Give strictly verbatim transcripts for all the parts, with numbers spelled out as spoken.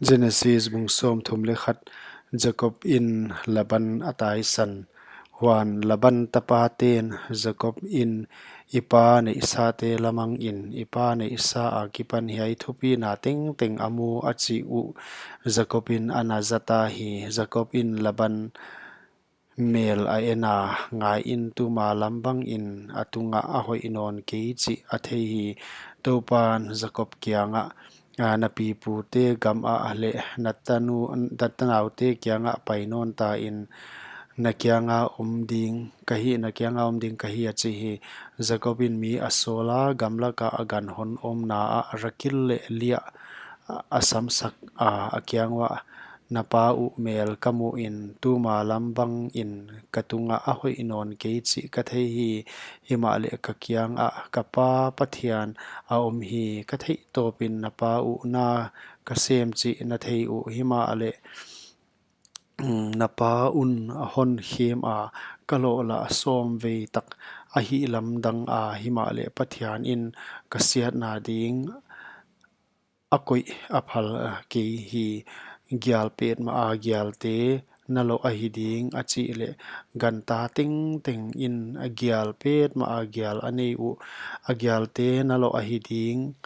Genesis bung sawmthum leh khat. Jakob in Laban a taisan. Huan Laban tapate'n Jakob in, "I pa neihsate lamangin, i pa neihsa akipan hiai thupina tengteng a mu," a chi uh. Jakob in a na zata hi. Jakob in Laban mel a en a, ngaiin tuma lam bangin a tungah a hoih nawn kei chih a thei hi. Toupan Jakob kiangah, "A, na pipute gamah leh na tanu, na tanaute kiangah pai nawn ta in, na kianga om ding ka hi, na kianga om ding ka hi," a chi hi. Jakob in mi a sawla, gamlakah a ganhon omna ah Rakil leh Lia a samsak a, a kiang uah, "Na pa uh mel ka muhin, tuma lam bangin ka tungah a hoih nawn kei chih ka thei hi. Himahleh ka kiangah ka pa Pathian a om hi. Ka theih tawpin na pa uh na ka sem chih na thei uh. Himahleh, mm, na pa un a hon khem a, ka loh lah sawm vei tak a hih lamdang a, himahleh Pathian in ka siatna ding a koih a phal, a, kei hi. Gial petmah a gialte na loh ahi ding, a chih leh, ganta tengteng in a gial petmah a gial a nei uh. A gialte na loh ahi ding,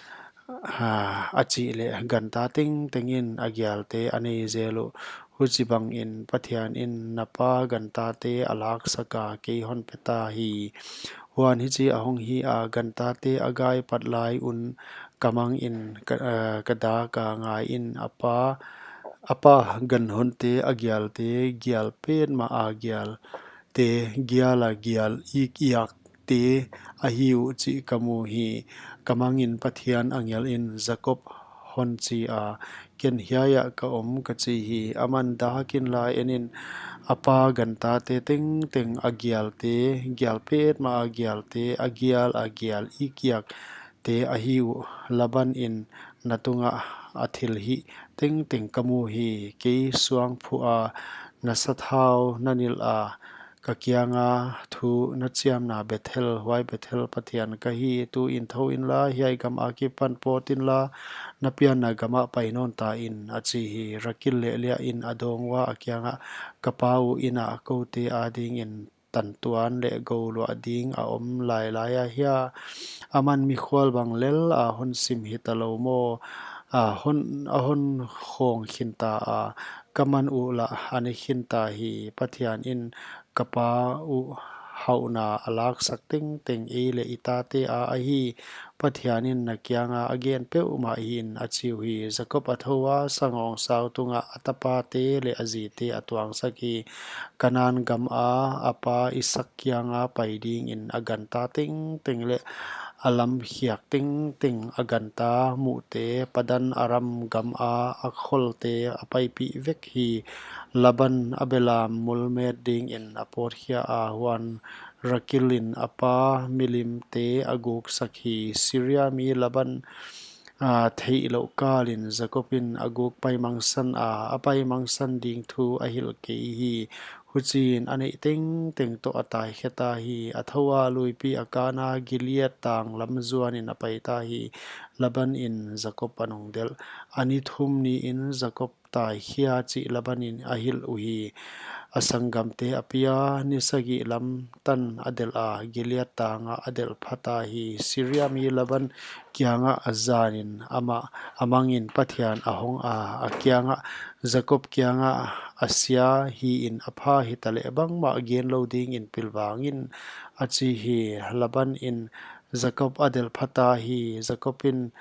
ha, a chih leh, ganta tengteng in a gialte a nei zel uh. Huchibangin Pathian in na pa gantate a laksak a, kei hon pe ta hi. Huan hichi a hong hi a, gantate a gai pat lai un ka mangin ka, eh, ka dak a, ngaiin a pa, a pa ganhonte a gialte, gial petmah a gialte, gial a gial ikiakte ahi uh chih ka mu hi. Ka mangin Pathian angel in, 'Jakob,' hon chi a, ken hiai ah ka om ka chi hi. Aman, dak inla en in, a pa gantate tengteng a gialte, gial petmah a gialte, a gial a gial ikiakte ahi uh. Laban in, na tungah a thilhih tengteng ka mu hi. Kei suangphuh a, na sathau na nilh a, ka kianga thu na chiamna Bethel, huai Bethel Pathian ka hi. Tuin thou inla, hiai gam akipan pawt inla, na pianna gamah pai nawn ta in, a chi hi. Rakil leh Lia in a dawng ua, a kiangah, ka pa uh in ah koute adingin tantuan leh gouluah ding a om lailai ahia? Aman mikhual bang lel a hon sim hita lou maw? A hon, a hon khawng khinta a, ka man uh lah a ne khinta hi. Pathian in ka pa uh hauhna a laksak tengteng ei leh i tate a ahi. Pathian in na kianga a gen peuhmah hi'n, a chi uhi. Jakob a thou a, sangawngsau tungah a tapate leh a zite a tuangsak hi. Kanan gam a a pa Isak kianga pai dingin a ganta tengteng leh a lamkhiak tengteng, a ganta muhte, Padan Aram gam a a kholte a paipih vek hi. Laban a belam mulmet dingin a pawtkhia a, huan Rakil in a pa milimte a guksak hi. Siria mi Laban, a, theihlouh kalin Jakob in a guk pai mangsan a, a pai mangsan ding thu a hilh kei hi. Huchiin a neih tengteng toh a taikhe ta hi. A thou a, luipi a kana Gilead tang lam zuanin a pai ta hi. Laban in Jakob a nungdelh. A ni thum niin Jakob taikhia chih Laban in a hilh uhi. A sanggamte a pia, ni sagih lam tan a delh a, Gilead tangah a delh pha ta hi. Siria mi Laban kiangah a zanin, amah a mangin Pathian a hong a, a kiangah, Jakob kiangah a sia hiin a pha hitaleh bangmah gen lou dingin pilvang in, a chi hi. Laban in Jakob a delh pha ta hi. Jakob in,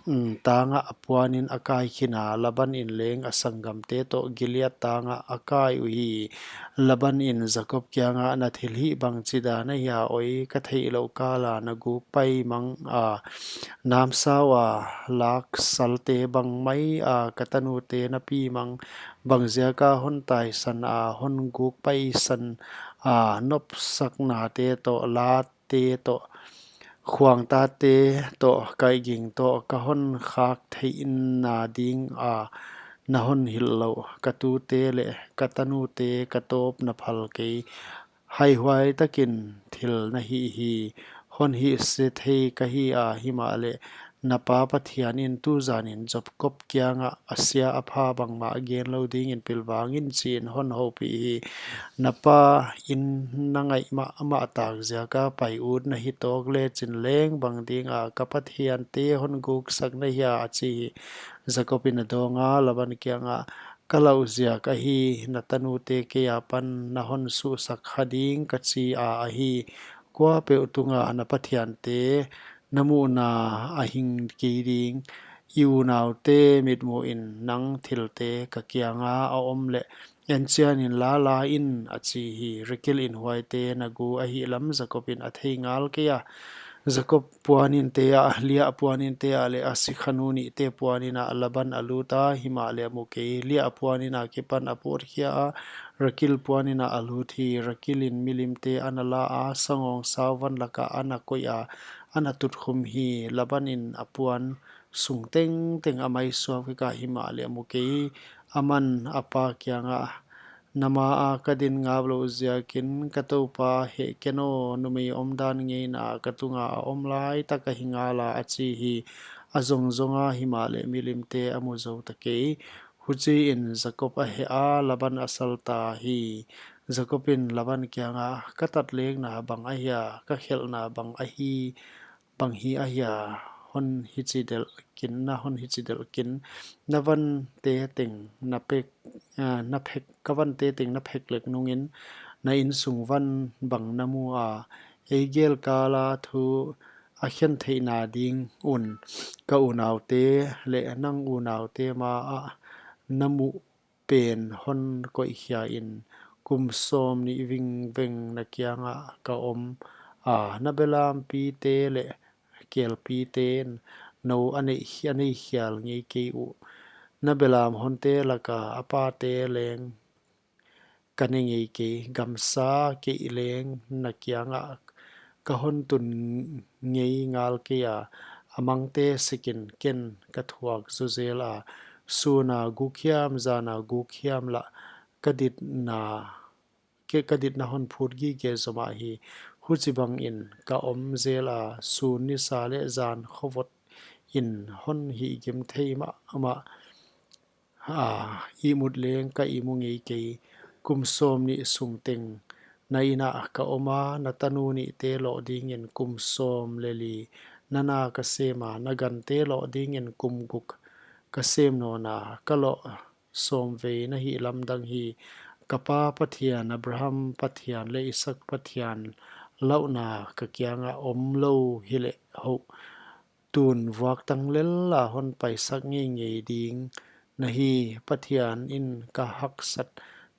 mm, tangah a puanin a kai khin a, Laban in leng a sanggamte toh Gilead tangah a kai uhi. Laban in Jakob kiangah, na thilhih bangchidan ahia oi? Ka theihlouh kala na guk pai mang a, namsau a, lak salte bang mai a, ka tanute na pi mang, bangziaka hon taisan a, hon guk paisan a, nopsaknate toh, lat te toh, khuangtate toh, kaiging toh ka hon khak theihna dinga na hon hilh louh, ka tute leh ka tanute ka tawp na phal kei. Haihuai takin thil na hih hi. Hon hihse thei ka hi a, himahleh na pa Pathian in tuzanin Jakob kiangah a sia a pha bangmah gen lou dingin pilvang in, chiin hon houpih hi. Na pa in na ngaih mahmah tak ziaka pai ut na hi tawk lechin leng bang dinga ka pathiante hon guksak na hia, a chi hi. Jakob in a dawnga, Laban kiangah, ka lauh ziak ahi, na tanute kei apan na hon suhsak kha ding ka chi a ahi. Kuapeuh tunga na pathiante na muhna a hing kei ding. I unaute mitmuhin nang thilte ka kianga a om leh enchian inla la in, a chi hi. Rakil in huaite na gu ahihlam Jakob in a thei ngal kei a. Jakob puaninte ah, Lia puaninte ah leh a sikhanu nihte puanin ah Laban a lut a, himahleh a mu kei. Lia puanin a kipan a pawtkhia a, Rakil puanin ah a lut hi. Rakil in milimte ana la a, sangawngsau van lakah ana koih a, ana tutkhum hi. Laban in a puan sung tengteng a mai suak vek a, himahleh a mu kei. Aman a pa kiangah, na maa ka din ngap louh ziakin ka toupa heh ken aw, numei omdan ngeina ka tunga a om laitak ahi ngala, a chi hi. A zongzong a, himahleh milimte a mu zou ta kei. Huchiin Jakob a heh a, Laban a sal ta hi. Jakob in Laban kiangah, ka tatlekna bang ahia, ka khelhna bang ahi, bang hi ahia, hon hichi delh kin, na hon hichi delh kin. Na vante teng na pek, ah, na phek, ka vante teng na phek lek nungin na insung van bang na mu a, ei gel kala thu a khen theihna ding un ka unaute leh nang unaute maah na muh pen hon koihkhia in. Kum sawmnih vingveng na kiangah ka om a, na belampite leh kelpite'n nou a nei, a nei khial ngei kei uh. Na belam honte laka a pate leng ka ne ngei kei. Gamsa kei leng na kiangah ka hon tun ngei ngal kei a, a mangte sikin ken ka thuak zuzel a. Suna guk hiam, zana guk hiam lah ka ditna, ke ka ditna hon phut gige zomah hi. Huchibangin ka om zel a, sun, nisa leh zan khovot in hon hihgim thei mahmah a, ihmut leng ka ihmu ngei kei. Kum sawmnih sung teng na inn ah ka om a, na tanu nihte loh dingin kum sawm leh li na na ka sem a, na gante loh dingin kum guk ka sem nawn a, ka loh sawmvei na hihlamdang hi. Ka pa Pathian, Abraham Pathian leh Isak Pathian lauhna ka kiangah om lou hileh hoh, tun vuaktang lel a hon paisak ngeingei ding na hi. Pathian in ka haksat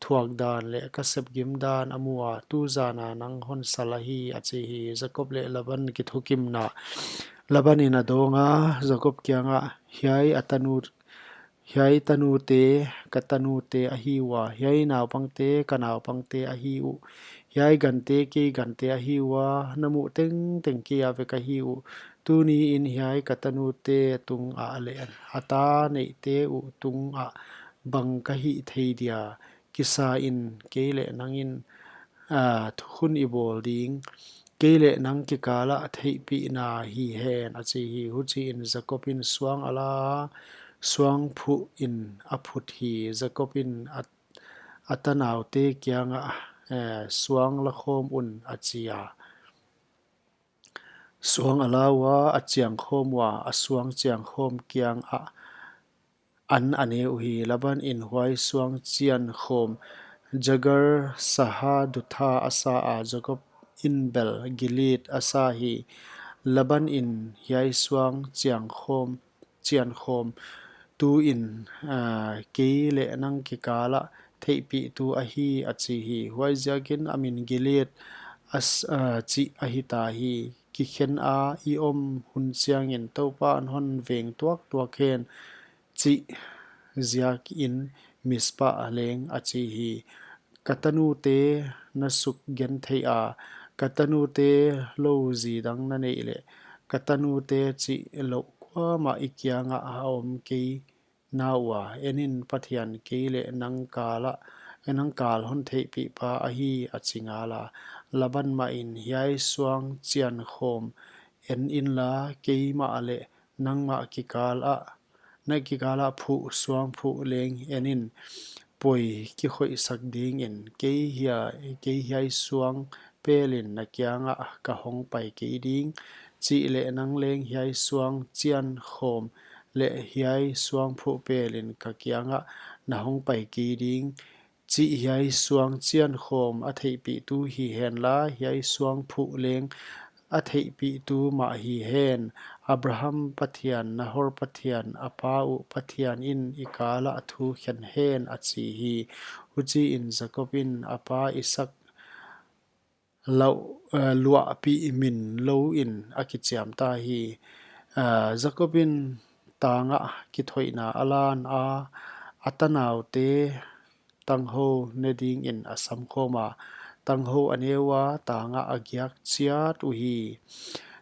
thuak dan leh ka sepgim dan a mu a, tuzana nang hon sal ahi, a chi hi. Jakob leh Laban kithukimna. Laban in a dawnga, Jakob kiangah, hiai a tanu, hiai tanute ka tanute ahi ua, hiai naupangte ka naupangte ahi uh, hiai gante kei gante ahi ua, na muh tengteng kei a vek ahi uh. Tuniin hiai ka tanute tungah leh a ta neihte uh tungah bang ka hih thei dia? Kisa in, kei leh nangin, ah, thukhun i bawl ding, kei leh nang kikalah theihpihna hi hen, a chi hi. Huchiin Jakob in suang a la a, suang phuh in a phut hi. Jakob in a, a tanaute kiangah, eh, suang la khawm un, a chi a. Suang a la ua, a chiang khawm ua, a suang chiang khawm kiangah an a ne uhi. Laban in huai suang chian khawm Jegar Sahadutha a sa a, Jakob in bel Gilead a sa hi. Laban in hiai suang chiang khawm, chian khawm, tuin, ah, kei leh nang kikalah theihpihtu ahi, a chi hi. Huaiziakin a min Gilead a s-, ah, chih ahi ta hi. Kikhen a i om hun chiangin Toupa'n hon veng tuaktuak hen, chih ziakin Mizpah leng a chi hi. Ka tanute na suk genthei a, ka tanute lou zi dang na neih leh, ka tanute chih louh kuamah i kiangah a om kei na ua, en in, Pathian kei leh nang kal ah, nang kal hon theihpihpa ahi, a chi ngal a. Laban mah in, hiai suang chian khawm en inla, keimah leh nangmah kikal ah, na kikal ah phuh suangphuh leng en in, poi kikhoihsak dingin, kei hiai, kei hiai suang pelin na kiangah ka hong pai kei ding, chih leh nang leng hiai suang chiankhawm leh hiai suangphuh pelin ka kiangah na hong pai kei ding, chih hiai suang chiankhawm a theihpihtu hi henla, hiai suangphuh leng a theihpihtu mah hi hen. Abraham Pathian, Nahor Pathian, a pa uh Pathian in i kal ah thu khen hen, a chi hi. Huchiin Jakob in a pa Isak lau, eh, luahpih min lou in a kichiam ta hi. Eh, Jakob in tang ah kithoihna a lan a, a tanaute tanghou ne dingin a samkhawm a, tanghou a ne ua, tang ah a giak chiat uhi.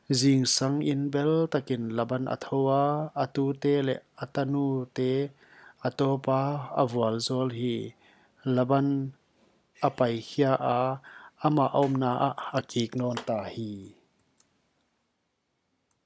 Zingsang in bel takin Laban a thou a, a tute leh a tanute a tawp a, a vualzawl hi. Laban a paikhia a, amah a omna ah a kik nawn ta hi.